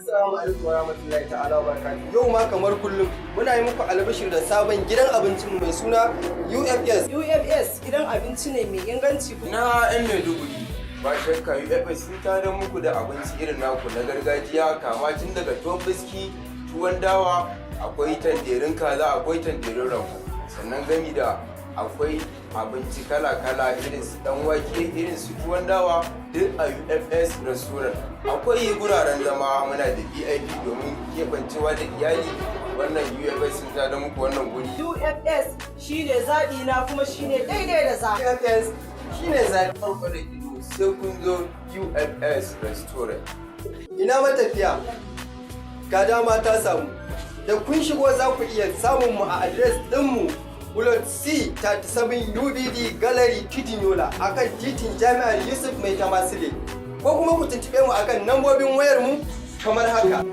Assalamu alaikum wa rahmatullahi ta'ala wa barakatuh. Yau ma kamar kullum muna yi muku albishir da sabon gidan abincin mai suna UFS. UFS gidan abinci ne mai inganci. Na 'yan Maiduguri, ba shakka UFS sun tada muku da abinci irin naku na gargajiya, kama tun daga tuwon biski, tuwon dawa, akwai tanderin kaza, akwai tanderin rago. Sannan gami da akwai abinci kala-kala irin su dan wake, irin su tuwon dawa, duk a UFS Restaurant. Akwai guraren zama, muna da VIP domin keɓancewa da iyali. Wannan UFS sun tada muku wannan guri. UFS shine zaɓi na kuma shine daidai da zaɓi. UFS shine zaɓi. Farko da ido sai kun zo UFS Restaurant. Ina matafiya, ga dama ta samu. Da kun shigo za ku iya samun mu a address ɗinmu, Plot C 37 UBD Gallery, Tudun Yola, akan titin Jami'ar Yusuf Maitama Sule. Ko kuma ku tuntuɓe mu akan nambobin wayar mu kamar haka.